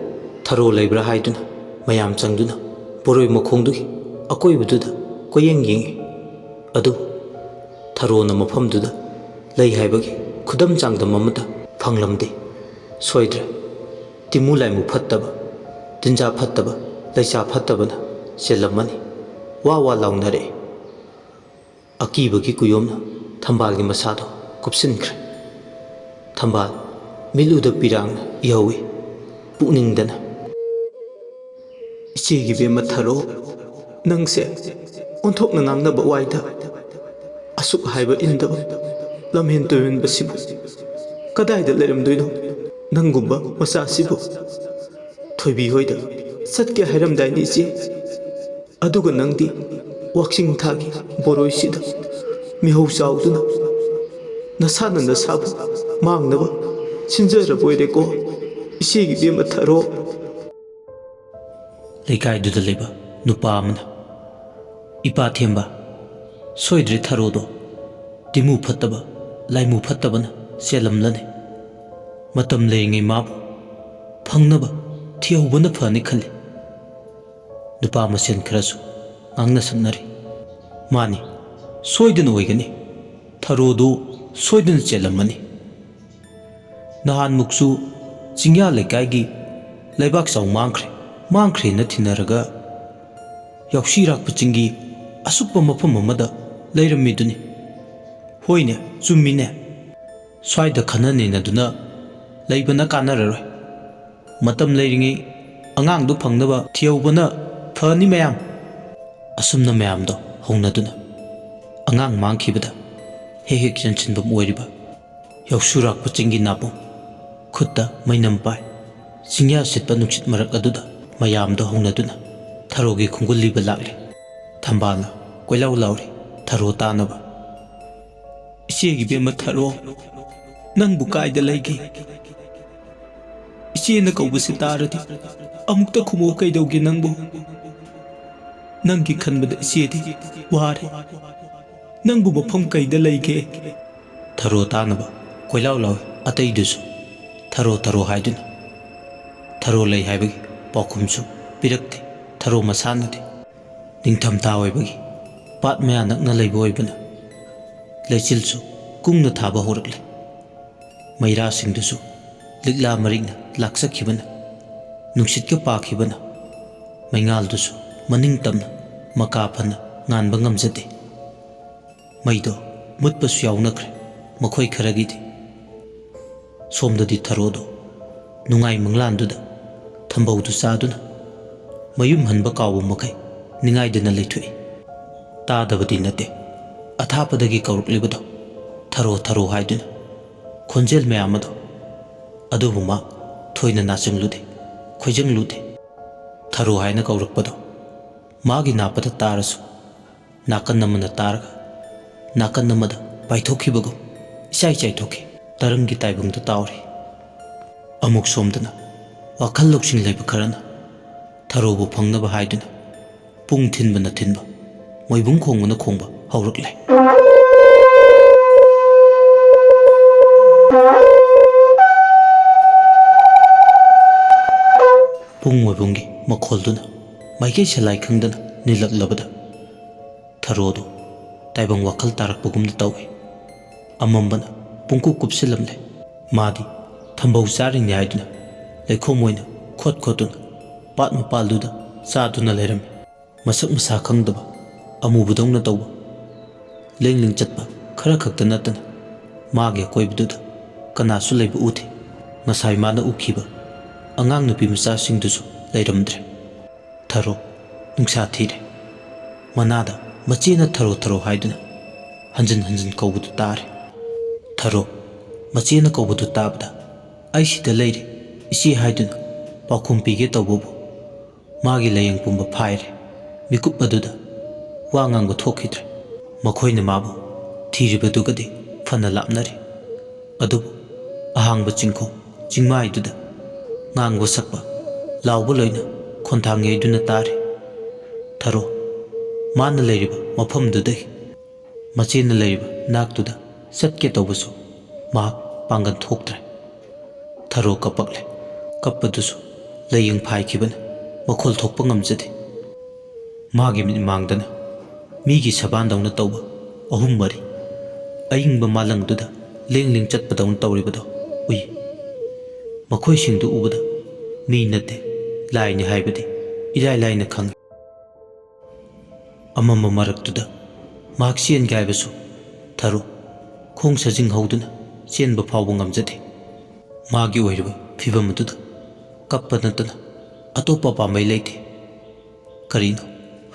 ꯊꯔꯣ ꯂꯩꯕ꯭ꯔꯥ ꯍꯥꯏꯗꯨꯅ ꯃꯌꯥꯝ ꯆꯪꯗꯨꯅ ꯕꯣꯔꯣꯏ ꯃꯈꯣꯡꯗꯨꯒꯤ ꯑꯀꯣꯏꯕꯗꯨꯗ ꯀꯣꯏꯌꯦꯡ ꯌꯦꯡꯏ꯫ ꯑꯗꯨꯕꯨ ꯊꯔꯣꯅ ꯃꯐꯝꯗꯨꯗ ꯂꯩ ꯍꯥꯏꯕꯒꯤ ꯈꯨꯗꯝ ꯆꯥꯡꯗꯝ ꯑꯃꯠꯇ ꯐꯪꯂꯝꯗꯦ꯫ ꯁꯣꯏꯗ꯭ꯔꯦ, ꯇꯤꯃꯨ ꯂꯥꯏꯃꯨ ꯐꯠꯇꯕ, ꯇꯤꯟꯖꯥ ꯐꯠꯇꯕ, ꯂꯩꯆꯥ ꯐꯠꯇꯕꯅ ꯆꯦꯜꯂꯝꯃꯅꯤ꯫ ꯋꯥ ꯋꯥ ꯂꯥꯎꯅꯔꯛꯏ꯫ ꯑꯀꯤꯕꯒꯤ ꯀꯨꯌꯣꯝꯅ ꯊꯝꯕꯥꯜꯒꯤ ꯃꯁꯥꯗꯣ ꯀꯨꯞꯁꯤꯟꯈ꯭ꯔꯦ꯫ ꯊꯝꯕꯥꯜ ꯃꯤꯠꯂꯨꯗ ꯄꯤꯔꯥꯡꯅ ꯏꯍꯧꯏ꯫ ꯄꯨꯛꯅꯤꯡꯗꯅ, "ꯏꯆꯦꯒꯤ ꯕꯦꯝꯃ ꯊꯔꯣ, ꯅꯪꯁꯦ ꯑꯣꯟꯊꯣꯛꯅ ꯉꯥꯡꯅꯕ ꯋꯥꯏꯗ꯫ ꯑꯁꯨꯛ ꯍꯥꯏꯕ ꯏꯟꯗꯕ ꯂꯝꯍꯦꯟ ꯇꯨꯍꯦꯟꯕꯁꯤꯕꯨ ꯀꯗꯥꯏꯗ ꯂꯩꯔꯝꯗꯣꯏꯅꯣ? ꯅꯪꯒꯨꯝꯕ ꯃꯆꯥꯁꯤꯕꯨ ꯊꯣꯏꯕꯤ ꯍꯣꯏꯗ ꯆꯠꯀꯦ ꯍꯥꯏꯔꯝꯗꯥꯏꯅꯦ ꯏꯆꯦ꯫ ꯑꯗꯨꯒ ꯅꯪꯗꯤ ꯋꯥꯛꯆꯤꯡ ꯊꯥꯒꯤ ꯕꯣꯔꯣꯏꯁꯤꯗ ꯃꯤꯍꯧ ꯆꯥꯎꯗꯨꯅ ꯅꯁꯥꯅ ꯅꯁꯥꯕꯨ ꯃꯥꯡꯅꯕ ꯁꯤꯟꯖꯔꯕꯣꯏꯔꯦꯀꯣ, ꯏꯆꯦꯒꯤ ꯕꯦꯝꯃ ꯊꯔꯣ꯫" ꯂꯩꯀꯥꯏꯗꯨꯗ ꯂꯩꯕ ꯅꯨꯄꯥ ꯑꯃꯅ, "ꯏꯄꯥ ꯊꯦꯝꯕ, "ꯁꯣꯏꯗ꯭ꯔꯦ ꯊꯔꯣꯗꯣ, ꯇꯤꯃꯨ ꯐꯠꯇꯕ, ꯂꯥꯏꯃꯨ ꯐꯠꯇꯕꯅ ꯆꯦꯜꯂꯝꯂꯅꯤ꯫ ꯃꯇꯝ ꯂꯩꯔꯤꯉꯩ ꯃꯥꯕꯨ ꯐꯪꯅꯕ ꯊꯤꯍꯧꯕꯅ ꯐꯅꯤ ꯈꯜꯂꯤ"꯫ ꯅꯨꯄꯥ ꯃꯁꯦꯟ ꯈꯔꯁꯨ ꯉꯥꯡꯅ ꯁꯛꯅꯔꯤ꯫ "ꯃꯥꯅꯤ, ꯁꯣꯏꯗꯅ ꯑꯣꯏꯒꯅꯤ꯫ ꯊꯔꯣꯗꯨ ꯁꯣꯏꯗꯅ ꯆꯦꯜꯂꯝꯃꯅꯤ꯫ ꯅꯍꯥꯟꯃꯨꯛꯁꯨ ꯆꯤꯡꯌꯥ ꯂꯩꯀꯥꯏꯒꯤ ꯂꯩꯕꯥꯛ ꯆꯥꯎ ꯃꯥꯡꯈ꯭ꯔꯦ, ꯃꯥꯡꯈ꯭ꯔꯦꯅ ꯊꯤꯟꯅꯔꯒ ꯌꯥꯎꯁꯤꯔꯥꯛꯄ ꯆꯤꯡꯒꯤ ꯑꯁꯨꯛꯄ ꯃꯐꯝ ꯑꯃꯗ ꯂꯩꯔꯝꯃꯤꯗꯨꯅꯤ"꯫ "ꯍꯣꯏꯅꯦ, ꯆꯨꯝꯃꯤꯅꯦ꯫ ꯁ꯭ꯋꯥꯏꯗ ꯈꯟꯅ ꯅꯩꯅꯗꯨꯅ ꯂꯩꯕꯅ ꯀꯥꯟꯅꯔꯔꯣꯏ꯫ ꯃꯇꯝ ꯂꯩꯔꯤꯉꯩ ꯑꯉꯥꯡꯗꯨ ꯐꯪꯅꯕ ꯊꯤꯍꯧꯕꯅ ꯐꯅꯤ ꯃꯌꯥꯝ"꯫ ꯑꯁꯨꯝꯅ ꯃꯌꯥꯝꯗꯣ ꯍꯧꯅꯗꯨꯅ ꯑꯉꯥꯡ ꯃꯥꯡꯈꯤꯕꯗ ꯍꯦꯛ ꯍꯦꯛ ꯆꯦꯟꯁꯤꯟꯐꯝ ꯑꯣꯏꯔꯤꯕ ꯌꯥꯎꯁꯨꯔꯥꯛꯄ ꯆꯤꯡꯒꯤ ꯅꯥꯄꯣꯝ, ꯈꯨꯠꯇ ꯃꯩꯅꯝ ꯄꯥꯏ, ꯆꯤꯡꯌꯥ ꯁꯤꯠꯄ ꯅꯨꯡꯁꯤꯠ ꯃꯔꯛ ꯑꯗꯨꯗ ꯃꯌꯥꯝꯗꯣ ꯍꯧꯅꯗꯨꯅ ꯊꯔꯣꯒꯤ ꯈꯣꯡꯒꯨꯜ ꯂꯤꯕ ꯂꯥꯛꯂꯦ꯫ ꯊꯝꯕꯥꯜꯅ ꯀꯣꯏꯂꯥꯎ ꯂꯥꯎꯔꯤ ꯊꯔꯣ ꯇꯥꯅꯕ꯫ "ꯏꯆꯦꯒꯤ ꯕꯦꯝꯃ ꯊꯔꯣ, ꯅꯪꯕꯨ ꯀꯥꯏꯗ ꯂꯩꯒꯦ? ꯏꯆꯦꯅ ꯀꯧꯕꯁꯤ ꯇꯥꯔꯗꯤ ꯑꯃꯨꯛꯇ ꯈꯨꯝꯃꯛꯑꯣ ꯀꯩꯗꯧꯒꯦ ꯅꯪꯕꯨ? ꯅꯪꯒꯤ ꯈꯟꯕꯗ ꯏꯆꯦꯗꯤ ꯋꯥꯔꯦ꯫ ꯅꯪꯕꯨ ꯃꯐꯝ ꯀꯩꯗ ꯂꯩꯒꯦ?" ꯊꯔꯣ ꯇꯥꯅꯕ ꯀꯣꯏꯂꯥꯎ ꯂꯥꯎꯏ ꯑꯇꯩꯗꯨꯁꯨ, "ꯊꯔꯣ, ꯊꯔꯣ" ꯍꯥꯏꯗꯨꯅ꯫ ꯊꯔꯣ ꯂꯩ ꯍꯥꯏꯕꯒꯤ ꯄꯥꯎꯈꯨꯝꯁꯨ ꯄꯤꯔꯛꯇꯦ ꯊꯔꯣ ꯃꯁꯥꯅꯗꯤ꯫ ꯅꯤꯡꯊꯝꯊꯥ ꯑꯣꯏꯕꯒꯤ ꯄꯥꯠ ꯃꯌꯥ ꯅꯛꯅ ꯂꯩꯕ ꯑꯣꯏꯕꯅ ꯂꯩꯆꯤꯜꯁꯨ ꯀꯨꯡꯅ ꯊꯥꯕ ꯍꯧꯔꯛꯂꯦ꯫ ꯃꯩꯔꯥꯁꯤꯡꯗꯨꯁꯨ ꯂꯤꯛꯂꯥ ꯃꯔꯤꯛꯅ ꯂꯥꯛꯆꯈꯤꯕꯅ, ꯅꯨꯡꯁꯤꯠꯀ ꯄꯥꯈꯤꯕꯅ ꯃꯩꯉꯥꯜꯗꯨꯁꯨ ꯃꯅꯤꯡ ꯇꯝꯅ ꯃꯀꯥ ꯐꯅ ꯉꯥꯟꯕ ꯉꯝꯖꯗꯦ꯫ ꯃꯩꯗꯣ ꯃꯨꯠꯄꯁꯨ ꯌꯥꯎꯅꯈ꯭ꯔꯦ ꯃꯈꯣꯏ ꯈꯔꯒꯤꯗꯤ꯫ ꯁꯣꯝꯗꯗꯤ ꯊꯔꯣꯗꯣ ꯅꯨꯡꯉꯥꯏ ꯃꯪꯂꯥꯟꯗꯨꯗ ꯊꯝꯕꯧꯗꯨ ꯆꯥꯗꯨꯅ ꯃꯌꯨꯝ ꯍꯟꯕ ꯀꯥꯎꯕ ꯃꯈꯩ ꯅꯤꯡꯉꯥꯏꯗꯅ ꯂꯩꯊꯣꯛꯏ꯫ ꯇꯥꯗꯕꯗꯤ ꯅꯠꯇꯦ, ꯑꯊꯥꯞꯄꯗꯒꯤ ꯀꯧꯔꯛꯂꯤꯕꯗꯣ "ꯊꯔꯣ, ꯊꯔꯣ" ꯍꯥꯏꯗꯨꯅ꯫ ꯈꯣꯟꯖꯦꯜ ꯃꯌꯥꯝ ꯑꯗꯣ꯫ ꯑꯗꯨꯕꯨ ꯃꯥ ꯊꯣꯏꯅ ꯅꯥꯆꯤꯡꯂꯨꯗꯦ, ꯈꯣꯏꯖꯪꯂꯨꯗꯦ꯫ ꯊꯔꯣ ꯍꯥꯏꯅ ꯀꯧꯔꯛꯄꯗꯣ ꯃꯥꯒꯤ ꯅꯥꯄꯗ ꯇꯥꯔꯁꯨ, ꯅꯥꯀꯟ ꯑꯃꯅ ꯇꯥꯔꯒ ꯅꯥꯀꯟ ꯑꯃꯗ ꯄꯥꯏꯊꯣꯛꯈꯤꯕꯒꯨꯝ ꯏꯆꯥꯏ ꯆꯥꯏꯊꯣꯛꯈꯤ꯫ ꯇꯔꯪꯒꯤ ꯇꯥꯏꯕꯪꯗ ꯇꯥꯎꯔꯤ꯫ ꯑꯃꯨꯛ ꯁꯣꯝꯗꯅ ꯋꯥꯈꯜ ꯂꯧꯁꯤꯡ ꯂꯩꯕ ꯈꯔꯅ ꯊꯔꯣꯕꯨ ꯐꯪꯅꯕ ꯍꯥꯏꯗꯨꯅ ꯄꯨꯡ ꯊꯤꯟꯕꯅ ꯊꯤꯟꯕ, ꯃꯣꯏꯕꯨꯡ ꯈꯣꯡꯕꯅ ꯈꯣꯡꯕ ꯍꯧꯔꯛꯂꯦ꯫ ꯄꯨꯡ ꯑꯣꯏꯕꯨꯝꯒꯤ ꯃꯈꯣꯜꯗꯨꯅ ꯃꯥꯏꯀꯩ ꯁꯂꯥꯏ ꯈꯪꯗꯅ ꯅꯤꯜꯂꯛꯂꯕꯗ ꯊꯔꯣꯗꯨ ꯇꯥꯏꯕꯪ ꯋꯥꯈꯜ ꯇꯥꯔꯛꯄꯒꯨꯝꯅ ꯇꯧꯏ꯫ ꯑꯃꯝꯕꯅ ꯄꯨꯡꯀꯨꯞ ꯀꯨꯞꯁꯤꯜꯂꯝꯂꯦ꯫ ꯃꯥꯗꯤ ꯊꯝꯕꯧ ꯆꯥꯔꯤꯅꯤ ꯍꯥꯏꯗꯨꯅ ꯂꯩꯈꯣꯝ ꯑꯣꯏꯅ ꯈꯣꯠ ꯈꯣꯠꯇꯨꯅ ꯄꯥꯠ ꯃꯄꯥꯜꯗꯨꯗ ꯆꯥꯗꯨꯅ ꯂꯩꯔꯝꯃꯤ꯫ ꯃꯁꯛ ꯃꯁꯥ ꯈꯪꯗꯕ, ꯑꯃꯨꯕꯗꯧꯅ ꯇꯧꯕ, ꯂꯦꯡ ꯂꯦꯡ ꯆꯠꯄ ꯈꯔ ꯈꯛꯇ ꯅꯠꯇꯅ ꯃꯥꯒꯤ ꯑꯀꯣꯏꯕꯗꯨꯗ ꯀꯅꯥꯁꯨ ꯂꯩꯕ ꯎꯗꯦ꯫ ꯉꯁꯥꯏ ꯃꯥꯅ ꯎꯈꯤꯕ ꯑꯉꯥꯡ ꯅꯨꯄꯤ ꯃꯆꯥꯁꯤꯡꯗꯨꯁꯨ ꯂꯩꯔꯝꯗ꯭ꯔꯦ꯫ ꯊꯔꯣ ꯅꯨꯡꯁꯥ ꯊꯤꯔꯦ꯫ ꯃꯅꯥꯗ ꯃꯆꯦꯅ "ꯊꯔꯣ, ꯊꯔꯣ" ꯍꯥꯏꯗꯨꯅ ꯍꯟꯖꯤꯟ ꯍꯟꯖꯤꯟ ꯀꯧꯕꯗꯨ ꯇꯥꯔꯦ꯫ "ꯊꯔꯣ, ꯃꯆꯦꯅ ꯀꯧꯕꯗꯨ ꯇꯥꯕꯗ ꯑꯩ ꯁꯤꯗ ꯂꯩꯔꯦ, ꯏꯆꯦ" ꯍꯥꯏꯗꯨꯅ ꯄꯥꯎꯈꯨꯝ ꯄꯤꯒꯦ ꯇꯧꯕꯕꯨ ꯃꯥꯒꯤ ꯂꯥꯏꯌꯦꯡ ꯄꯨꯝꯕ ꯐꯥꯏꯔꯦ꯫ ꯃꯤꯀꯨꯞ ꯑꯗꯨꯗ ꯋꯥ ꯉꯥꯡꯕ ꯊꯣꯛꯈꯤꯗ꯭ꯔꯦ꯫ ꯃꯈꯣꯏꯅ ꯃꯥꯕꯨ ꯊꯤꯔꯤꯕꯗꯨꯒꯗꯤ ꯐꯅ ꯂꯥꯞꯅꯔꯤ꯫ ꯑꯗꯨꯕꯨ ꯑꯍꯥꯡꯕ ꯆꯤꯡꯈꯣꯡ ꯆꯤꯡꯃꯥꯏꯗꯨꯗ ꯉꯥꯡꯕ ꯁꯛꯄ, ꯂꯥꯎꯕ ꯂꯣꯏꯅ ꯈꯣꯟꯊꯥꯡ ꯌꯩꯗꯨꯅ ꯇꯥꯔꯤ꯫ ꯊꯔꯣ ꯃꯥꯅ ꯂꯩꯔꯤꯕ ꯃꯐꯝꯗꯨꯗꯒꯤ ꯃꯆꯦꯅ ꯂꯩꯔꯤꯕ ꯅꯥꯛꯇꯨꯗ ꯆꯠꯀꯦ ꯇꯧꯕꯁꯨ ꯃꯍꯥꯛ ꯄꯥꯡꯒꯜ ꯊꯣꯛꯇ꯭ꯔꯦ꯫ ꯊꯔꯣ ꯀꯞꯄꯛꯂꯦ꯫ ꯀꯞꯄꯗꯨꯁꯨ ꯂꯥꯏꯌꯦꯡ ꯐꯥꯏꯈꯤꯕꯅ ꯃꯈꯣꯜ ꯊꯣꯛꯄ ꯉꯝꯖꯗꯦ꯫ ꯃꯥꯒꯤ ꯃꯤꯠꯃꯥꯡꯗꯅ ꯃꯤꯒꯤ ꯁꯕꯥꯟꯗꯧꯅ ꯇꯧꯕ ꯑꯍꯨꯝ ꯃꯔꯤ ꯑꯏꯪꯕ ꯃꯥꯂꯪꯗꯨꯗ ꯂꯦꯡ ꯂꯦꯡ ꯆꯠꯄꯗꯧꯅ ꯇꯧꯔꯤꯕꯗꯣ ꯎꯏ꯫ ꯃꯈꯣꯏꯁꯤꯡꯗꯨ ꯎꯕꯗ ꯃꯤ ꯅꯠꯇꯦ, ꯂꯥꯏꯅꯤ ꯍꯥꯏꯕꯗꯤ ꯏꯔꯥꯏ ꯂꯥꯏꯅ ꯈꯪꯏ꯫ ꯑꯃꯝꯕ ꯃꯔꯛꯇꯨꯗ ꯃꯍꯥꯛ ꯆꯦꯟꯒꯦ ꯍꯥꯏꯕꯁꯨ ꯊꯔꯣ ꯈꯣꯡ ꯁꯥꯖꯤꯡ ꯍꯧꯗꯨꯅ ꯆꯦꯟꯕ ꯐꯥꯎꯕ ꯉꯝꯖꯗꯦ꯫ ꯃꯥꯒꯤ ꯑꯣꯏꯔꯤꯕ ꯐꯤꯚꯝ ꯑꯗꯨꯗ ꯀꯞꯄ ꯅꯠꯇꯅ ꯑꯇꯣꯞꯄ ꯄꯥꯝꯕꯩ ꯂꯩꯇꯦ꯫ ꯀꯔꯤꯅꯣ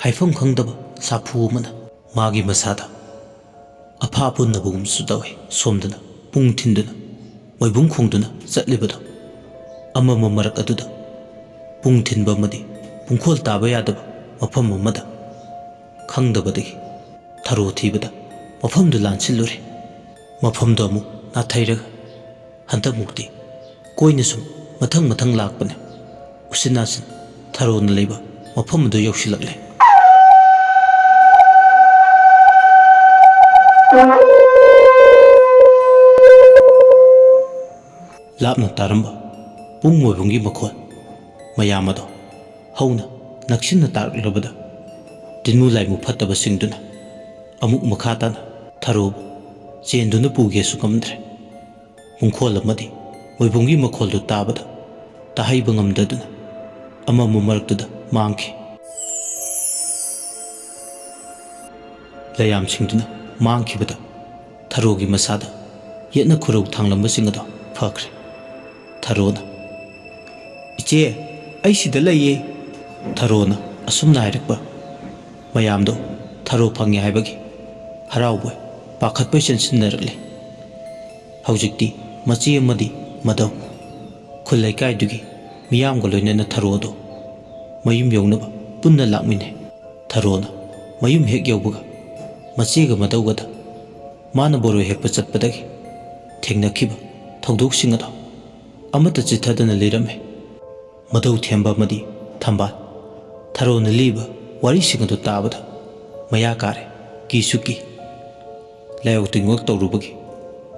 ꯍꯥꯏꯐꯝ ꯈꯪꯗꯕ ꯁꯥꯐꯨ ꯑꯃꯅ ꯃꯥꯒꯤ ꯃꯁꯥꯗ ꯑꯐꯥ ꯑꯄꯨꯟꯅꯕꯒꯨꯝꯁꯨ ꯇꯧꯏ꯫ ꯁꯣꯝꯗꯅ ꯄꯨꯡ ꯊꯤꯟꯗꯨꯅ, ꯃꯣꯏꯕꯨꯡ ꯈꯣꯡꯗꯨꯅ ꯆꯠꯂꯤꯕꯗꯣ, ꯑꯃꯝꯕ ꯃꯔꯛ ꯑꯗꯨꯗ ꯄꯨꯡ ꯊꯤꯟꯕ ꯑꯃꯗꯤ ꯄꯨꯡꯈꯣꯜ ꯇꯥꯕ ꯌꯥꯗꯕ ꯃꯐꯝ ꯑꯃꯗ꯫ ꯈꯪꯗꯕꯗꯒꯤ ꯊꯔꯣ ꯊꯤꯕꯗ ꯃꯐꯝꯗꯨ ꯂꯥꯟꯁꯤꯜꯂꯨꯔꯦ꯫ ꯃꯐꯝꯗꯨ ꯑꯃꯨꯛ ꯅꯥꯊꯩꯔꯒ ꯍꯟꯗꯛꯃꯨꯛꯇꯤ ꯀꯣꯏꯅ ꯁꯨꯝ ꯃꯊꯪ ꯃꯊꯪ ꯂꯥꯛꯄꯅꯦ꯫ ꯎꯆꯤꯟ ꯅꯥꯆꯤꯟ ꯊꯔꯣꯅ ꯂꯩꯕ ꯃꯐꯝ ꯑꯗꯨ ꯌꯧꯁꯤꯜꯂꯛꯂꯦ꯫ ꯂꯥꯞꯅ ꯇꯥꯔꯝꯕ ꯄꯨꯡ ꯃꯣꯏꯕꯨꯡꯒꯤ ꯃꯈꯣꯜ ꯃꯌꯥꯝ ꯑꯗꯣ ꯍꯧꯅ ꯅꯛꯁꯤꯟꯅ ꯇꯥꯔꯛꯂꯕꯗ, ꯇꯤꯟꯃꯨ ꯂꯥꯏꯃꯨ ꯐꯠꯇꯕꯁꯤꯡꯗꯨꯅ ꯑꯃꯨꯛ ꯃꯈꯥ ꯇꯥꯅ ꯊꯔꯣꯕꯨ ꯆꯦꯟꯗꯨꯅ ꯄꯨꯒꯦꯁꯨ ꯉꯝꯗ꯭ꯔꯦ꯫ ꯄꯨꯡꯈꯣꯜ ꯑꯃꯗꯤ ꯃꯣꯏꯕꯨꯡꯒꯤ ꯃꯈꯣꯜꯗꯨ ꯇꯥꯕꯗ ꯇꯥꯍꯩꯕ ꯉꯝꯗꯗꯨꯅ ꯑꯃꯝꯕ ꯃꯔꯛꯇꯨꯗ ꯃꯥꯡꯈꯤ꯫ ꯂꯌꯥꯝꯁꯤꯡꯗꯨꯅ ꯃꯥꯡꯈꯤꯕꯗ ꯊꯔꯣꯒꯤ ꯃꯁꯥꯗ ꯌꯦꯠꯅ ꯈꯨꯔꯧ ꯊꯥꯡꯂꯝꯕꯁꯤꯡ ꯑꯗꯣ ꯐꯈ꯭ꯔꯦ꯫ ꯊꯔꯣꯅ, "ꯏꯆꯦ, ꯑꯩ ꯁꯤꯗ ꯂꯩꯌꯦ"꯫ ꯊꯔꯣꯅ ꯑꯁꯨꯝꯅ ꯍꯥꯏꯔꯛꯄ ꯃꯌꯥꯝꯗꯣ ꯊꯔꯣ ꯐꯪꯉꯦ ꯍꯥꯏꯕꯒꯤ ꯍꯔꯥꯎꯕꯣꯏ ꯄꯥꯈꯠꯄꯣꯏ ꯆꯦꯟꯁꯤꯟꯅꯔꯛꯂꯦ꯫ ꯍꯧꯖꯤꯛꯇꯤ ꯃꯆꯦ ꯑꯃꯗꯤ ꯃꯗꯧ ꯈꯨꯜ ꯂꯩꯀꯥꯏꯗꯨꯒꯤ ꯃꯤꯌꯥꯝꯒ ꯂꯣꯏꯅꯅ ꯊꯔꯣꯗꯣ ꯃꯌꯨꯝ ꯌꯧꯅꯕ ꯄꯨꯟꯅ ꯂꯥꯛꯃꯤꯟꯅꯩ꯫ ꯊꯔꯣꯅ ꯃꯌꯨꯝ ꯍꯦꯛ ꯌꯧꯕꯒ ꯃꯆꯦꯒ ꯃꯗꯧꯒꯗ ꯃꯥꯅ ꯕꯣꯔꯣꯏ ꯍꯦꯛꯄ ꯆꯠꯄꯗꯒꯤ ꯊꯦꯡꯅꯈꯤꯕ ꯊꯧꯗꯣꯛꯁꯤꯡ ꯑꯗꯣ ꯑꯃꯠꯇ ꯆꯤꯠꯊꯗꯅ ꯂꯤꯔꯝꯃꯤ꯫ ꯃꯗꯧ ꯊꯦꯝꯕ ꯑꯃꯗꯤ ꯊꯝꯕꯥꯜ ꯊꯔꯣꯅ ꯂꯤꯕ ꯋꯥꯔꯤꯁꯤꯡ ꯑꯗꯨ ꯇꯥꯕꯗ ꯃꯌꯥ ꯀꯥꯔꯦ, ꯀꯤꯁꯨ ꯀꯤ꯫ ꯂꯥꯏꯑꯣ ꯇꯤꯟꯑꯣ ꯇꯧꯔꯨꯕꯒꯤ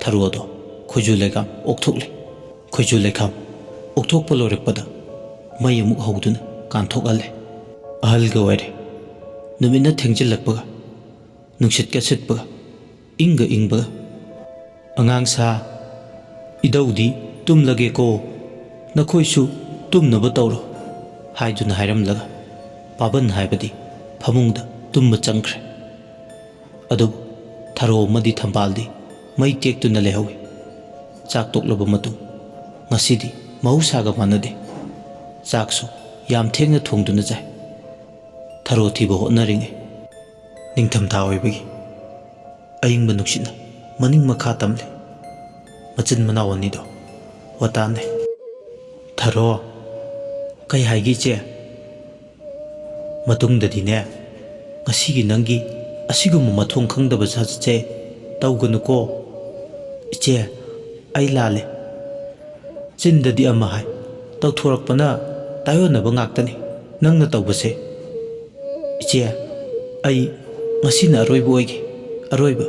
ꯊꯔꯣ ꯑꯗꯣ ꯈꯣꯏꯖꯨ ꯂꯩꯈꯥꯝ ꯑꯣꯛꯊꯣꯛꯂꯦ꯫ ꯈꯣꯏꯖꯨ ꯂꯩꯈꯥꯝ ꯑꯣꯛꯊꯣꯛꯄ ꯂꯣꯏꯔꯛꯄꯗ ꯃꯩ ꯑꯃꯨꯛ ꯍꯧꯗꯨꯅ ꯀꯥꯟꯊꯣꯛꯍꯜꯂꯦ꯫ ꯑꯍꯜꯒ ꯑꯣꯏꯔꯦ꯫ ꯅꯨꯃꯤꯠꯅ ꯊꯦꯡꯖꯤꯜꯂꯛꯄꯒ, ꯅꯨꯡꯁꯤꯠꯀ ꯁꯤꯠꯄꯒ, ꯏꯪꯒ ꯏꯪꯕꯒ, "ꯑꯉꯥꯡ ꯁꯥ, ꯏꯙꯧꯗꯤ ꯇꯨꯝꯂꯒꯦꯀꯣ, ꯅꯈꯣꯏꯁꯨ ꯇꯨꯝꯅꯕ ꯇꯧꯔꯣ" ꯍꯥꯏꯗꯨꯅ ꯍꯥꯏꯔꯝꯂꯒ ꯄꯥꯕꯟ ꯍꯥꯏꯕꯗꯤ ꯐꯃꯨꯡꯗ ꯇꯨꯝꯕ ꯆꯪꯈ꯭ꯔꯦ꯫ ꯑꯗꯨꯕꯨ ꯊꯔꯣ ꯑꯃꯗꯤ ꯊꯝꯕꯥꯜꯗꯤ ꯃꯩ ꯇꯦꯛꯇꯨꯅ ꯂꯩꯍꯧꯏ꯫ ꯆꯥꯛ ꯇꯣꯛꯂꯕ ꯃꯇꯨꯡ ꯉꯁꯤꯗꯤ ꯃꯍꯧꯁꯥꯒ ꯃꯥꯟꯅꯗꯦ꯫ ꯆꯥꯛꯁꯨ ꯌꯥꯝ ꯊꯦꯡꯅ ꯊꯣꯡꯗꯨꯅ ꯆꯥꯏ꯫ ꯊꯔꯣ ꯊꯤꯕ ꯍꯣꯠꯅꯔꯤꯉꯩ ꯅꯤꯡꯊꯝꯊꯥ ꯑꯣꯏꯕꯒꯤ ꯑꯏꯪꯕ ꯅꯨꯡꯁꯤꯠꯅ ꯃꯅꯤꯡ ꯃꯈꯥ ꯇꯝꯂꯤ꯫ ꯃꯆꯤꯟ ꯃꯅꯥꯎ ꯑꯅꯤꯗꯣ ꯋꯥꯇꯥꯅꯩ꯫ "ꯊꯔꯣ, ꯀꯩ ꯍꯥꯏꯒꯦ ꯏꯆꯦ?" "ꯃꯇꯨꯡꯗꯗꯤꯅꯦ, ꯉꯁꯤꯒꯤ ꯅꯪꯒꯤ ꯑꯁꯤꯒꯨꯝꯕ ꯃꯊꯣꯡ ꯈꯪꯗꯕ ꯖꯥꯠꯁꯦ ꯇꯧꯒꯅꯨꯀꯣ꯫" "ꯏꯆꯦ, ꯑꯩ ꯂꯥꯜꯂꯦ꯫ ꯆꯤꯟꯗꯗꯤ ꯑꯃ ꯍꯥꯏ, ꯇꯧꯊꯣꯔꯛꯄꯅ ꯇꯥꯏꯑꯣꯟꯅꯕ ꯉꯥꯛꯇꯅꯤ ꯅꯪꯅ ꯇꯧꯕꯁꯦ꯫ ꯏꯆꯦ, ꯑꯩ ꯉꯁꯤꯅ ꯑꯔꯣꯏꯕ ꯑꯣꯏꯒꯦ, ꯑꯔꯣꯏꯕ꯫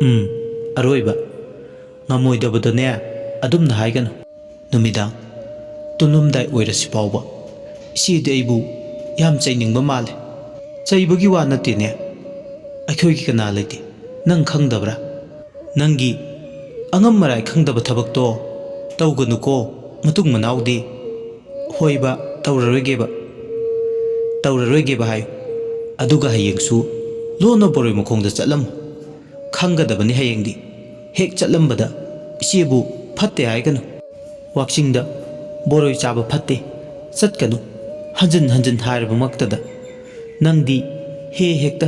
ꯎꯝ, ꯑꯔꯣꯏꯕ꯫ ꯉꯝꯃꯣꯏꯗꯕꯗꯅꯦ, ꯑꯗꯨꯝꯅ ꯍꯥꯏꯒꯅꯨ꯫ ꯅꯨꯃꯤꯗꯥꯡ ꯇꯨꯝꯂꯝꯗꯥꯏ ꯑꯣꯏꯔꯁꯤ ꯐꯥꯎꯕ ꯏꯆꯦꯗꯤ ꯑꯩꯕꯨ ꯌꯥꯝ ꯆꯩꯅꯤꯡꯕ ꯃꯥꯜꯂꯦ꯫ ꯆꯩꯕꯒꯤ ꯋꯥ ꯅꯠꯇꯦꯅꯦ, ꯑꯩꯈꯣꯏꯒꯤ ꯀꯅꯥ ꯂꯩꯇꯦ, ꯅꯪ ꯈꯪꯗꯕ꯭ꯔꯥ? ꯅꯪꯒꯤ ꯑꯉꯝ ꯃꯔꯥꯏ ꯈꯪꯗꯕ ꯊꯕꯛꯇꯣ ꯇꯧꯒꯅꯨꯀꯣ, ꯃꯇꯨꯡ ꯃꯅꯥꯎꯗꯤ꯫ ꯍꯣꯏꯕ, ꯇꯧꯔꯔꯣꯏꯒꯦꯕ꯫ ꯇꯧꯔꯔꯣꯏꯒꯦꯕ ꯍꯥꯏꯌꯨ꯫ ꯑꯗꯨꯒ ꯍꯌꯦꯡꯁꯨ ꯂꯣꯟꯅ ꯕꯣꯔꯣꯏ ꯃꯈꯣꯡꯗ ꯆꯠꯂꯝꯃꯨ꯫ ꯈꯪꯒꯗꯕꯅꯤ ꯍꯌꯦꯡꯗꯤ꯫ ꯍꯦꯛ ꯆꯠꯂꯝꯕꯗ ꯏꯆꯦꯕꯨ ꯐꯠꯇꯦ ꯍꯥꯏꯒꯅꯨ꯫ ꯋꯥꯛꯆꯤꯡꯗ ꯕꯣꯔꯣꯏ ꯆꯥꯕ ꯐꯠꯇꯦ, ꯆꯠꯀꯅꯨ꯫ ꯍꯟꯖꯤꯟ ꯍꯟꯖꯤꯟ ꯍꯥꯏꯔꯕꯃꯛꯇꯗ ꯅꯪꯗꯤ ꯍꯦ ꯍꯦꯛꯇ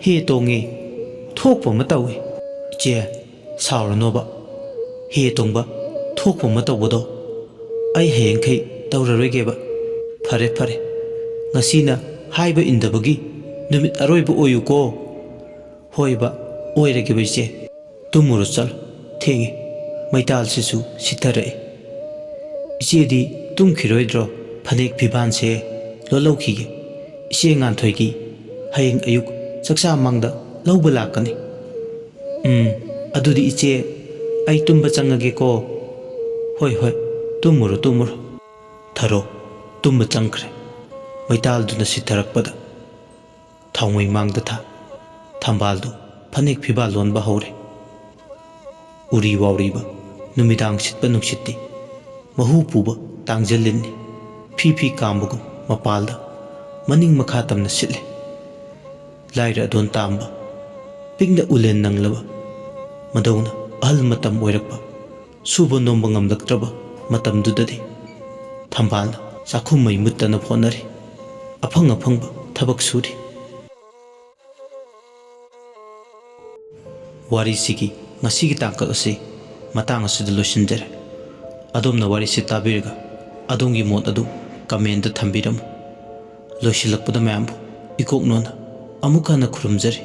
ꯍꯦ ꯇꯣꯡꯉꯦ꯫ ꯊꯣꯛꯄ ꯑꯃ ꯇꯧꯏ꯫ ꯏꯆꯦ, ꯁꯥꯎꯔꯅꯣꯕ꯫ ꯍꯦ ꯇꯣꯡꯕ ꯊꯣꯛꯄ ꯑꯃ ꯇꯧꯕꯗꯣ ꯑꯩ ꯍꯌꯦꯡꯈꯩ ꯇꯧꯔꯔꯣꯏꯒꯦꯕ꯫ ꯐꯔꯦ, ꯐꯔꯦ꯫ ꯉꯁꯤꯅ ꯍꯥꯏꯕ ꯏꯟꯗꯕꯒꯤ ꯅꯨꯃꯤꯠ ꯑꯔꯣꯏꯕ ꯑꯣꯏꯌꯨꯀꯣ꯫ ꯍꯣꯏꯕ, ꯑꯣꯏꯔꯒꯦꯕ ꯏꯆꯦ꯫ ꯇꯨꯝꯃꯨꯔꯣ ꯆꯠꯂꯣ, ꯊꯦꯡꯉꯦ꯫ ꯃꯩꯇꯥꯜꯁꯤꯁꯨ ꯁꯤꯊꯔꯛꯑꯦ꯫ ꯏꯆꯦꯗꯤ ꯇꯨꯝꯈꯤꯔꯣꯏꯗ꯭ꯔꯣ? ꯐꯅꯦꯛ ꯐꯤꯕꯥꯟꯁꯦ ꯂꯣꯜꯍꯧꯈꯤꯒꯦ꯫ ꯏꯆꯦ ꯉꯥꯟꯊꯣꯏꯒꯤ ꯍꯌꯦꯡ ꯑꯌꯨꯛ ꯆꯥꯛꯆꯥ ꯃꯥꯡꯗ ꯂꯧꯕ ꯂꯥꯛꯀꯅꯤ꯫ ꯎꯝ, ꯑꯗꯨꯗꯤ ꯏꯆꯦ, ꯑꯩ ꯇꯨꯝꯕ ꯆꯪꯉꯒꯦꯀꯣ꯫ ꯍꯣꯏ, ꯍꯣꯏ, ꯇꯨꯝꯃꯨꯔꯣ, ꯇꯨꯝꯃꯨꯔꯣ꯫ ꯊꯔꯣ ꯇꯨꯝꯕ ꯆꯪꯈ꯭ꯔꯦ꯫ ꯃꯩꯇꯥꯜꯗꯨꯅ ꯁꯤꯊꯔꯛꯄꯗ ꯊꯥꯎꯃꯩ ꯃꯥꯡꯗ ꯊꯥ ꯊꯝꯕꯥꯜꯗꯨ ꯐꯅꯦꯛ ꯐꯤꯕꯥꯜ ꯂꯣꯟꯕ ꯍꯧꯔꯦ꯫ ꯎꯔꯤ ꯋꯥꯎꯔꯤꯕ ꯅꯨꯃꯤꯗꯥꯡ ꯁꯤꯠꯄ ꯅꯨꯡꯁꯤꯠꯇꯤ ꯃꯍꯨ ꯄꯨꯕ ꯇꯥꯡꯖꯜꯂꯤꯅꯤ꯫ ꯐꯤ ꯐꯤ ꯀꯥꯝꯕꯒꯨꯝ ꯃꯄꯥꯜꯗ ꯃꯅꯤꯡ ꯃꯈꯥ ꯇꯝꯅ ꯁꯤꯠꯂꯦ꯫ ꯂꯥꯏꯔ ꯑꯗꯣꯟ ꯇꯥꯝꯕ, ꯄꯤꯛꯅ ꯎꯂꯦꯟ ꯅꯪꯂꯕ, ꯃꯗꯧꯅ ꯑꯍꯜ ꯃꯇꯝ ꯑꯣꯏꯔꯛꯄ, ꯁꯨꯕ ꯅꯣꯝꯕ ꯉꯝꯂꯛꯇ꯭ꯔꯕ ꯃꯇꯝꯗꯨꯗꯗꯤ ꯊꯝꯕꯥꯜꯅ ꯆꯥꯛꯈꯨꯝ ꯃꯩ ꯃꯨꯠꯇꯅ ꯍꯣꯠꯅꯔꯤ꯫ ꯑꯐꯪ ꯑꯐꯪꯕ ꯊꯕꯛ ꯁꯨꯔꯤ꯫ ꯋꯥꯔꯤꯁꯤꯒꯤ ꯉꯁꯤꯒꯤ ꯇꯥꯡꯀꯛ ꯑꯁꯤ ꯃꯇꯥꯡ ꯑꯁꯤꯗ ꯂꯣꯏꯁꯤꯟꯖꯔꯦ꯫ ꯑꯗꯣꯝꯅ ꯋꯥꯔꯤꯁꯤ ꯇꯥꯕꯤꯔꯒ ꯑꯗꯣꯝꯒꯤ ꯃꯣꯠ ꯑꯗꯨ comment ꯊꯝꯕꯤꯔꯝꯃꯨ꯫ ꯂꯣꯏꯁꯤꯜꯂꯛꯄꯗ ꯃꯌꯥꯝꯕꯨ ꯏꯀꯣꯛ ꯅꯣꯟꯅ ꯑꯃꯨꯛ ꯍꯟꯅ ꯈꯨꯔꯨꯝꯖꯔꯤ꯫